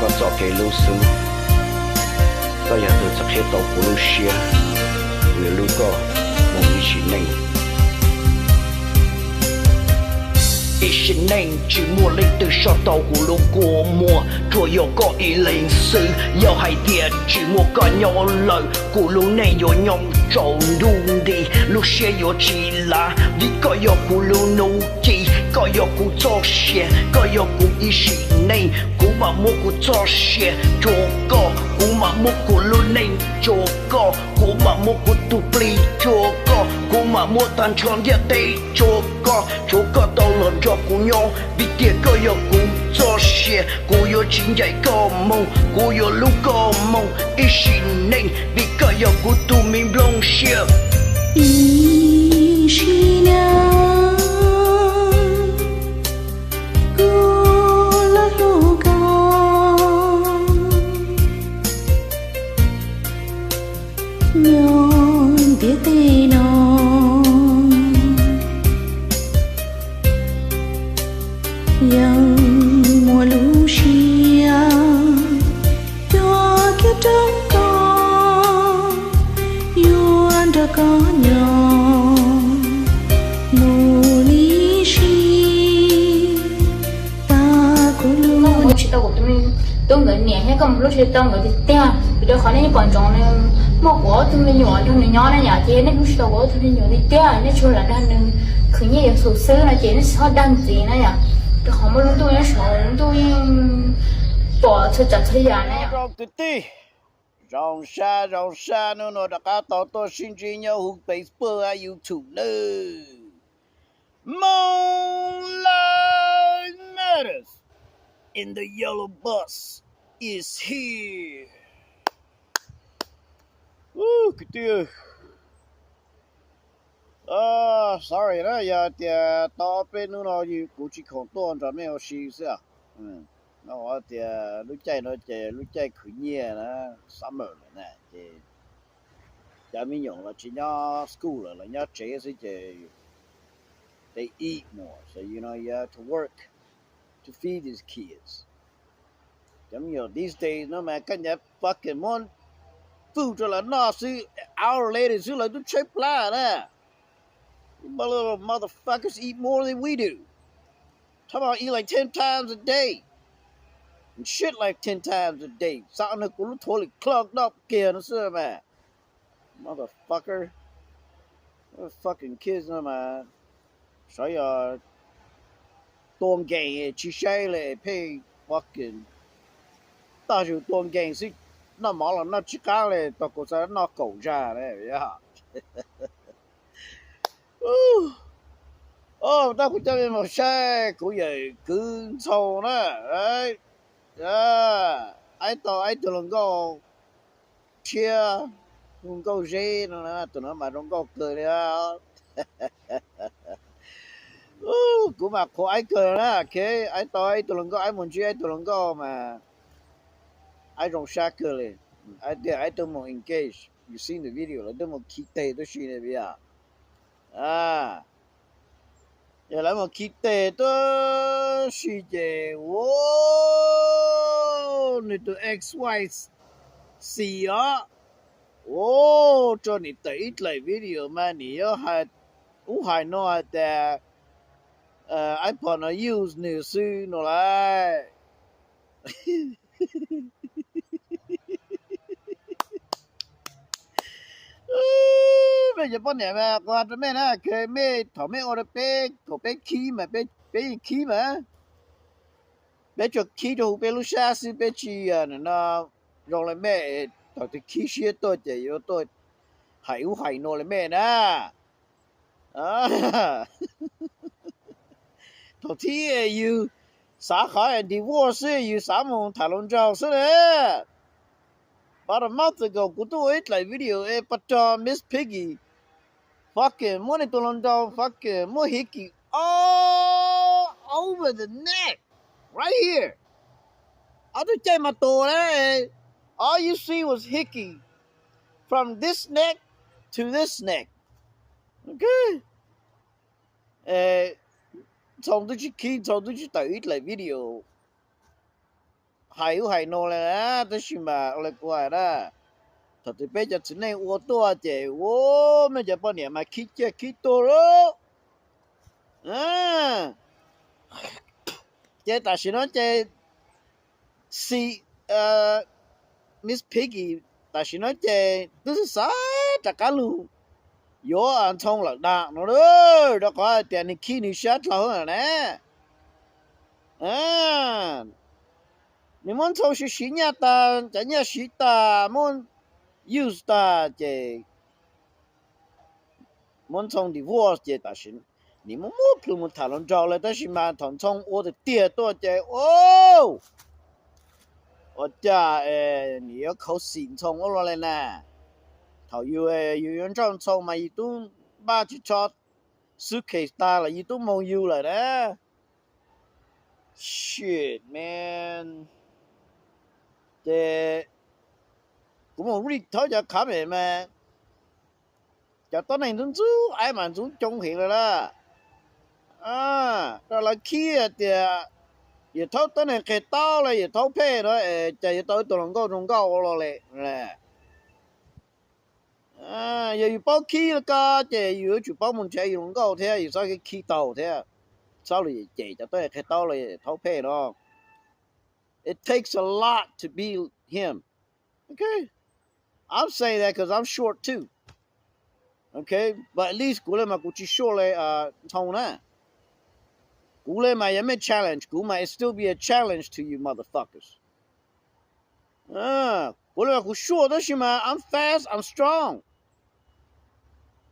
Koj txoj kev hlub xwb, koj yog tus txoj qhia tau kuv lub siab, kuv yuav hlub koj mus ib sim neej. Ib sim neej tsis muaj leej twg soj tau kuv lub kua muag, tsuas yog koj ib leeg xwb. Yog hais tias tsis muaj koj nyob lawm, kuv lub neej yuav nyob tsaus ntuj nti, lub siab yuav tsis lav, vim koj yog kuv lub hnub ci, koj yog kuv txoj sia, koj yog kuv ib sim neej. Kuv mam muab kuv txoj sia rua koj, kuv mam muab kuv lub neej rua koj, kuv mam muab kuv tus plig rua koj, kuv mam muab tag nrho ntiaj teb rua koj, tshuav koj tau los nrog kuv nyob, vim tias koj yog kuv txoj sia. Kuv yuav tsis ncaim koj mus, kuv yuav hlub koj mus ib sim neej, vim koj yog kuv tus me nplooj siab. Ib sim neej kuv los hlub koj, nyob ntiaj teb no yeej muaj lub siab cuag kiag rau koj, yuav nrog koj nyob mus ib sim. Tsis tau kuv tus me tub nkawd niam thiab koj mus hlub tsis tau nkawd tiag tiag, vim rau qhov nej yeej pom ntsoov nws muaj kuv ob tug me nyuam nrog nws nyob na yom, ces nej hlub tsis tau kuv ob tug me nyuam tiag tiag, nej tsuas lam nrog nws khwv nyiaj yuav xus xwb no ces nej tsis txhob dag ntxiv na yom, rau qhov muaj lub ntuj nyob saud, lub ntuj yeej pom txhua tsav txhua yam na yom. Kwv tij, zoo sab zoo sab hnub no rov qab tau tuaj sib ntsib nyob hauv Facebook, YouTube nawb. Moonlight Matters in the Yellow Bus is here. Kwv tij, sorry na, yog tias tau ob peb hnub no kuv tsis khoom tuaj nrog mej ua si xwb. No tias lub caij no ces lub caij khwv nyiaj na, summer lawm na, ces cov me nyuam los tsis nyob school lawm, los nyob tsev xwb ces they eat more, so you know you have to work to feed these kids. Cov me nyuam these days no mas koj ncav fucking muab food rau lawv noj xwb, hour later xwb lawv twb tshaib plab na. But little motherfuckers eat more than we do. Talk about eat like ten times a day and shit like ten times a day. Xav nrog kuv lub thuav li clock doj kiag no xwb mas. Motherfucker. Fucking kids no mas. Sav yog tua nkees tsis saib li pheej fucking tag zus tua nkees xwb, noj mov los noj tsis qab li, tau kuv xav noj kaum zag li. Tab kuv coj mej mus saib kuv yawm kwv Ntxhoo na, aib tau aib tug hluas nkauj tshiab, hu Nkauj Zeb no, tus no mas zoo nkauj kawg li. Kuv mas qhuas aib kawg na, aib tau aib tug hluas nkauj, aib mus ntsib aib tug hluas nkauj mas aib zoo sab kawg li. Aib tias aib tuaj mus engage, you seen the video, lawv tuaj mus khi teg tuaj si na. Yog lawv mus khi teg tuaj si ces, nws tus ex wife xis os, rau nim tawm ib dlaim video mas nim yuav hais ub hais no hais tias aib pom no use nws xwb no lauj. Mej cov poj niam mas kuv hais rau mej na, mej thaum mej ua rau peb kaum peb khib mas peb yeej khib mas, peb tsuas khib rau huv peb lub sab xwb, peb tsis no zoo li mej, thaum twg khib siab tuaj ces yuav tuaj hais ub hais no li mej na. Thaum thib yus xav qhov divorce xwb, yus xav mus tham hluas nraug xwb na. About a month ago kuv twb ua ib dlaim video es pab rau Miss Piggy fucking muab nws tus hluas nraug fucking muab hikiv all over the neck, right here. Ob tug caij mas tus na, all you see was hickey from this neck to this neck. Ntxhoo twb tsis khib, Ntxhoo twb tsis tawm ib dlaim video. hais ub hais no li na, tab sis mas ua li kuv hais na, thaum twg peb cov txiv neej ua tuaj ces ua, mej cov poj niam mas khib ciaj khib tuag lawm. Ces tam sim no ces xi Miss Piggy tam sim no ces twb xav rov qab lug yuav Ntxhoo lawm dag no, rau qhov hais tias nws khib nws sab dlhau na. Nws muab Ntxhoo siv siv nyaj tas, cov nyaj siv tas, muab use tas ces muab Ntxhoo divorce ces tam sim nws muab muab plhws mus tham hluas nraug lawm, tab sis mas thaum Ntxhoo ua tiag tiag tuaj ces ua cas nws yuav khuv xim Ntxhoo ua luaj li na. Thaum yus, yus yuav nrauj Ntxhoo mas yus twb npaj tsis tso suitcase tas los yus twb mus yus lawm na. Shit, man. Ces kuv mus read thaub cov comment mas cov tuab neeg ntxub ntxub aib mas ntxub coob heev li na. Rau lawv khib hais tias yawm thaub tuab neeg qhia taub li, yawm thaub phem no es cas yuav tau ib tug hluas nkauj zoo nkauj ua luaj li. Yog yus paub khib li ko ces yus yuav tsum paub mus nrhiav yus hluas nkauj thiab, yus txhob khib tau thiab. Txhob lug cem cov tuab neeg qhia taub li, yawm thaub phem no. It takes a lot to be him. Okay, I'm saying that because I'm short too. Okay, but at least kuv li mas kuv tsis short li Ntxhoo na. Kuv li mas yog mej challenge kuv mas it still be a challenge to you motherfuckers. Kuv li mas kuv short tab sis mas I'm fast, I'm strong.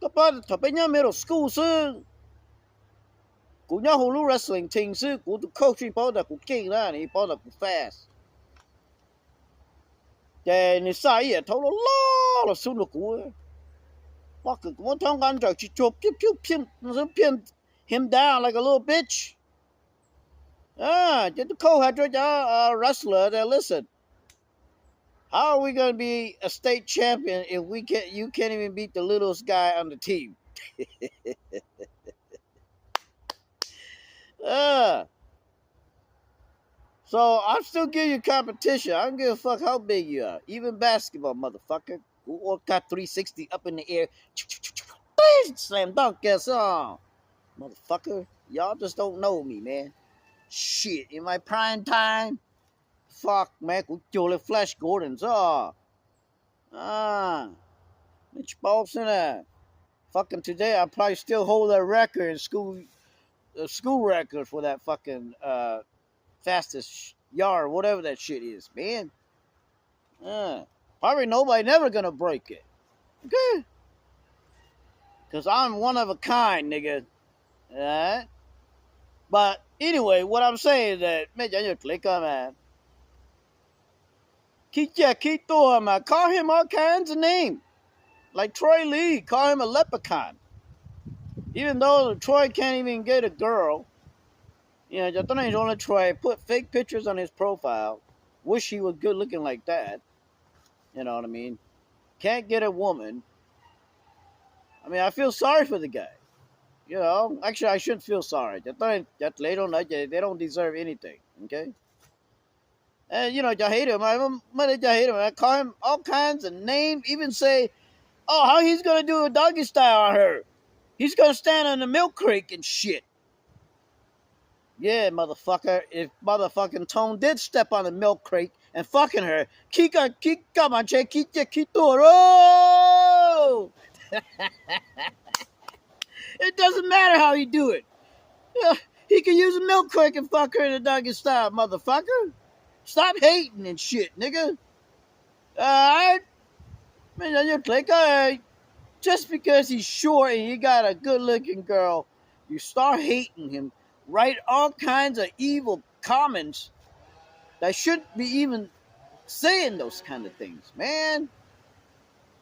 Koj paub thaum peb nyob middle school xwb, kuv nyob hu lub wrestling team xwb, kuv tus coach yeej paub tas kuv keej na, nws yeej paub tas kuv fast. Ces nws xa ib yam thaub loj loj los xub nrog kuv. Fuck, kuv muab thaub nqa nrawm tsis tsuag, piam, piam, piam, piam him down like a little bitch. Ces tus coach hais rau cov wrestler tias, listen, how are we gonna be a state champion if we can't, you can't even beat the littlest guy on the team? So I still give you competition. I don't give a fuck how big you are. Even basketball, motherfucker. Kuv ua kag three sixty up in the air, slam dunk kiag xwb. Motherfucker, y'all just don't know me, man. Shit, in my prime time, fuck, man, kuv cuag li Flash Gordon xwb. Nej tsis paub xwb na. Fucking today, I probably still hold that record in school, uh, school record for that fucking uh, fastest yard, whatever that shit is, man. Uh, probably nobody never gonna break it. Okay? Because I'm one of a kind, nigga. Alright? But anyway, what I'm saying is that, man, y'all just click on, man. Khib ciaj khib tuag, man, call him all kinds of names. Like Troy Lee, call him a leprechaun. Even though Troy can't even get a girl, you know, cov tuab neeg zoo li Troy put fake pictures on his profile. Wish he was good looking like that. You know what I mean? Can't get a woman. I mean, I feel sorry for the guy. You know, actually, I shouldn't feel sorry. Cov tuab neeg, cov dlev zoo ntawd ces they don't deserve anything, okay? And you know, cov hater, man, many cov hater, man, call him all kinds of names, even say, oh, how he's gonna do a doggy style on her? He's gonna stand in the milk crate and shit. Yeah, motherfucker. If motherfucking Tone did step on the milk crate and fucking her, khib koj, khib koj mas ntshe khib ciaj khib tuag lauj. It doesn't matter how he do it. He can use a milk crate and fuck her in a doggy style, motherfucker. Stop hating and shit, nigga. Alright? Man, you click, uh, just because he's short and you got a good looking girl, you start hating him, write all kinds of evil comments that shouldn't be even saying those kind of things, man.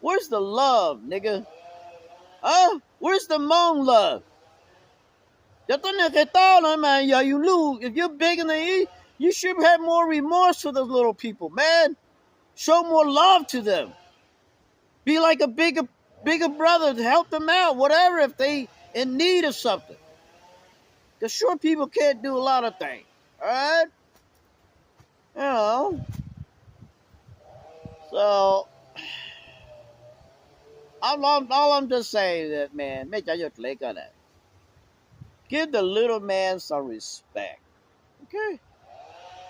Where's the love, nigga? Huh? Where's the Hmong love? Cov tuab neeg qhia taub no mas yog yus luj, if you're bigger than me, you should have more remorse for those little people, man. Show more love to them. Be like a bigger, bigger brother to help them out, whatever, if they in need of something. Because short people can't do a lot of things. All right? You know, so I'm, I'm, all I'm just saying is that, man, mej cov yawg dlev ko na, give the little man some respect. Okay?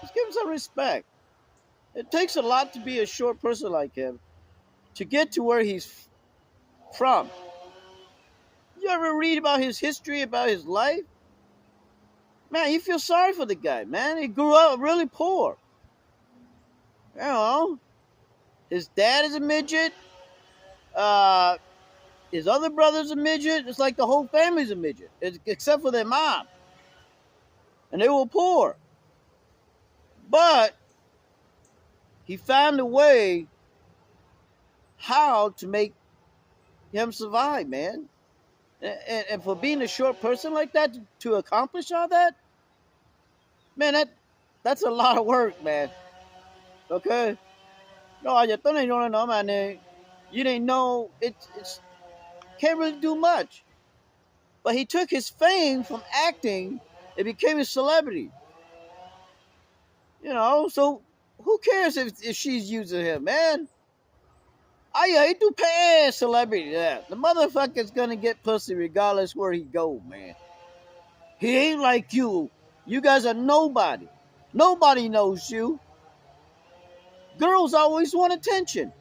Just give him some respect. It takes a lot to be a short person like him to get to where he's from. You ever read about his history, about his life? Man, you feel sorry for the guy, man. He grew up really poor. You know, his dad is a midget. Uh, his other brother's a midget. It's like the whole family's a midget, except for their mom. And they were poor. But he found a way how to make him survive, man. And, and, and for being a short person like that to, to accomplish all that, man, that, that's a lot of work, man. Okay? No, yog tuab neeg zoo li no mas nws, you didn't know, it, it's, can't really do much. But he took his fame from acting and became a celebrity. You know, so who cares if, if she's using him, man? Ay, he's too paid celebrity. Yeah. The motherfucker's gonna get pussy regardless where he go, man. He ain't like you. You guys are nobody. Nobody knows you. Girls always want attention.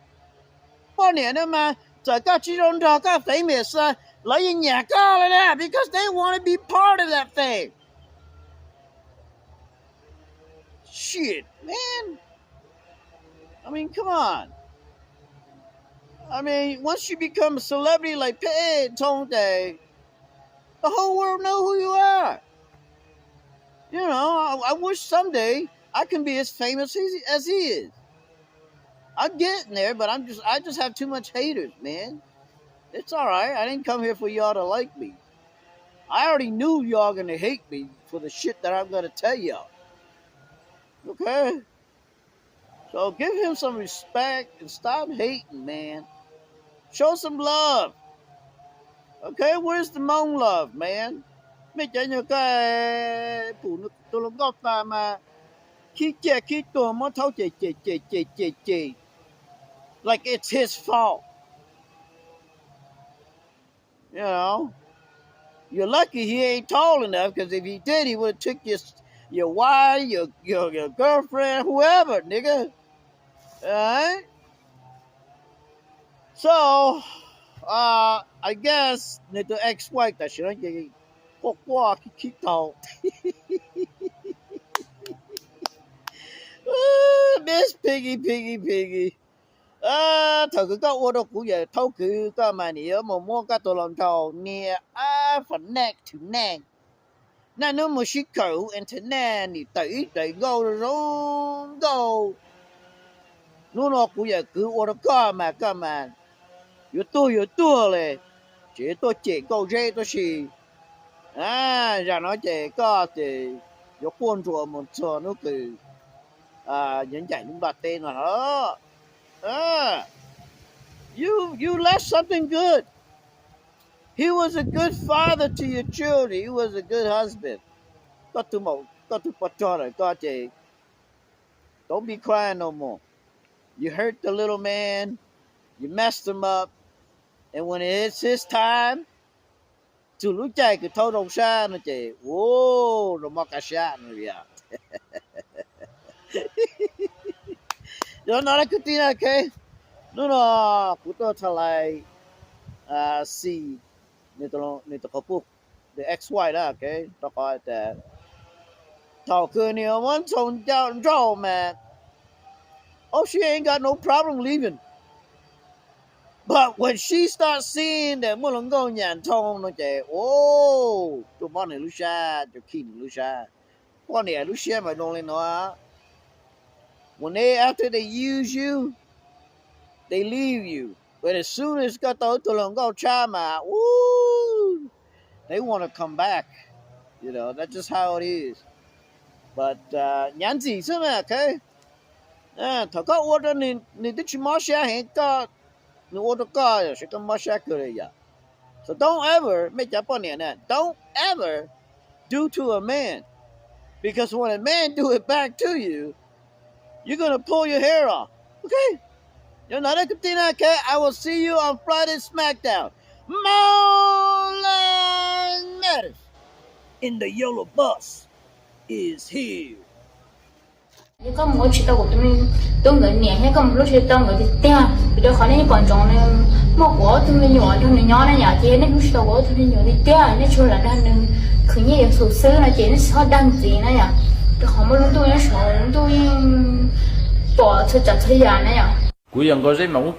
Poj niam no mas txawm koj tsis zoo nrog koj famous, lawv yeej nyiam koj li na, because they want to be part of that thing. Shit, man. I mean, come on. I mean, once you become a celebrity like Pete Tone Day, the whole world know who you are. You know, I, I wish someday I can be as famous as, as he is. I'm getting there, but I'm just, I just have too much haters, man. It's all right. I didn't come here for y'all to like me. I already knew y'all gonna hate me for the shit that I'm gonna tell y'all. Okay? So give him some respect and stop hating, man. Show some love. Okay, where's the Hmong love, man? Mej cov nyuag koj pum tus hluas nkauj tas mas khib ciaj khib tuag muab thaub cem cem cem cem cem cem like it's his fault. You know, you're lucky he ain't tall enough, because if he did, he would have took your, your wife, your, your, your girlfriend, whoever, nigga. All right? So, uh, I guess nws tus ex-wife tam sim no ces quaj quaj khib khib taug. Miss Piggy, Piggy, Piggy. Thaum kws koj ua rau kuv yawm thaub kwv koj mas nim yuav mus muab koj tus hluas nraug niag ab fanatic to name, naj hnub mus sib kawm hu internet nim tawm ib daim nkauj zoo nkauj. Hnub no kuv yawm kwv ua rau koj mas koj mas yuav tuag yuav tuag li, tseem tuaj cem nkauj zeb tuab si. Zam no ces koj ces yuav quaj ntsuag mus txog hnub kws yuav ncaim lub nplaj teb no. You, you left something good. He was a good father to your children. He was a good husband. Koj tus maum, koj tus poj rog ntawm koj ces don't be crying no more. You hurt the little man. You messed him up. And when it's his time, txug lub caij kws thaub zoo sab no ces, ua, zoo mob qab sab no yog. Yog no na kwv tij na, ok. Hnub no kuv tuaj tha lais Xi, nws tus qhov puj, the ex-wife na, ok, rau qhov tas thaum kws nws muab Ntxhoo nrauj mas, oh, she ain't got no problem leaving. But when she start seeing that muaj hluas nkauj nyam Ntxhoo no ces, oh, rua mob nws lub sab, rua khi nws lub sab. Poj niam lub siab mas zoo li no. When they, after they use you, they leave you. But as soon as koj tau ib tug hluas nkauj tshab mas, ooh, they want to come back. You know, that's just how it is. But nyav ntxim xwb mas, ok. Thaum koj ua rau nws, nws twb tsis mob siab heev, koj, nws ua rau koj yog seb koj mob siab kawg li yom. So don't ever, mej cov poj niam na, don't ever do to a man, because when a man do it back to you, You're gonna pull your hair off. Okay? Yog ntawd kwv tij na, okay, I will see you on Friday SmackDown. Marlon Mathers in the yellow bus is here. Yog koj mus ua tsis tau kuv tus me tub nkawd niam thiab koj mus hlub tsis tau nkawd tiag tiag, vim rau qhov nej yeej pom ntsoov nws muaj kuv ob tug me nyuam nrog nws nyob na yom, ces nej hlub tsis tau kuv ob tug me nyuam tiag tiag, nej tsuas lam dag nws khwv nyiaj yuav xus xwb no ces nej txhob dag ntxiv na yom, rau qhov muaj lub ntuj nyob saud, lub ntuj yeej pom txhua tsav txhua yam na yom. Kuv yog Nkauj Zeb mas muab